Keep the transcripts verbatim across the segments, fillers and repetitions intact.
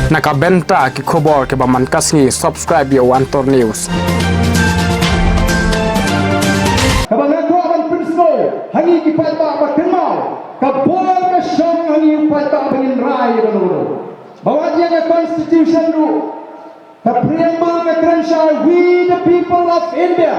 Na ka bynta ki khubor kiba man ka sngi, subscribe ïa u Antor News. Kaba nga kwah ban pynsngew ha ngi ki paidbah ba kynmaw, ka bor ka shong ha ngi u paidbah ba ngin rai ïa kano kano. Ba wat ïa ka constitution ruh, ka preamble ka kren shai, "We the people of India."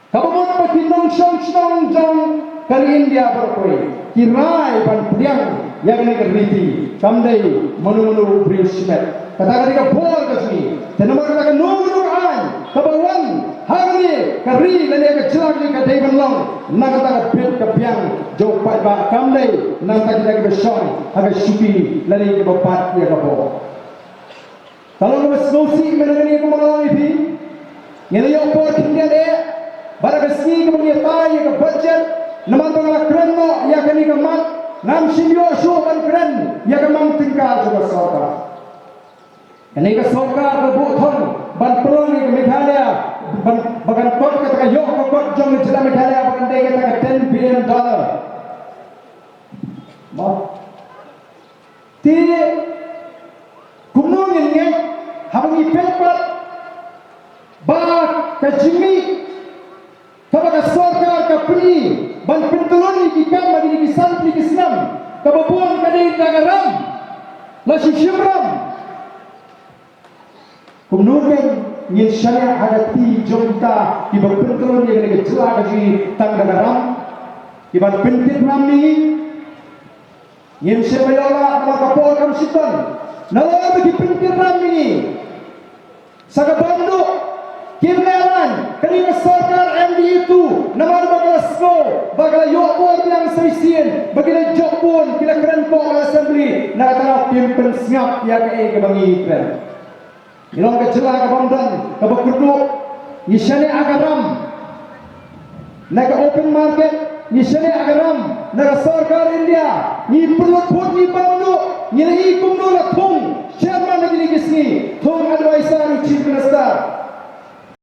Kaba mut ba ki nongshong shnong jong ka ri India baroh kawei ki rai ban pdiang ïa kane ka riti, kam dei mano mano u briew shimet. Kata ka dei ka bor ka jong ngi. Te namar kata kano kano ka aiñ kaba wan ha kane ka ri lane ka jylla ka dei ban long na kata ka bit ka biang jong u paidbah, kam dei na kata kita kiba shong ha ka shuki lane kiba bat ïa ka bor. Ka long kaba sngewsih mynta kane kumba nga ong ïa phi. Ngi la ïoh por khyndiat eh bad ha ka sngi kaba ngi ïatai ïa ka budget, namar ba nga la kren noh ïa kane ka mat, ngam shym ïoh shuh ban kren ïa ka mang tyngka jong ka sorkar. Kane ka sorkar ka buh thong ban pynlong ïa ka Meghalaya, ban, ba kan kot kata ka ïoh ka kot jong ka jylla Meghalaya ba kan dei kata ka ten billion dollar. Mo. Te kumno ngin ngeit haba ngi peit pat ba ka jingmih kaba ka sorkar ka pyni ban pyntyllun ïa ki kam ha kine ki san tylli ki snem, kaba bun ka dei da ka ram, la shisha ram. Kumno kein ngin shaniah ha ka kti jong kita kiba pyntyllun ïa kane ka jylla ka jong ngi tang da ka ram, kiban pynkit ram ïa ngi? Ngim shym ïoh lad namar ka por kam shym don. Nalor ba ki pynkit ram ïa ngi sa ka bam duh, kim leh laiñ, kane ka sorkar M D A two, namar ba ka la sngew ba ka la ïoh bor biang sa shisien ba ki la jop bun, ki la kren koh ha assembly, na kata ruh kim pynsngap ïa kaei kaba ngi kren. Ngi long ka jylla ka bym don kaba kyrduh. Ngi shaniah ha ka ram na ka open market, ngi shaniah ha ka ram na ka sorkar India. Ngi pynlut phut, ngi bam duh, ngi la ïohi kumno la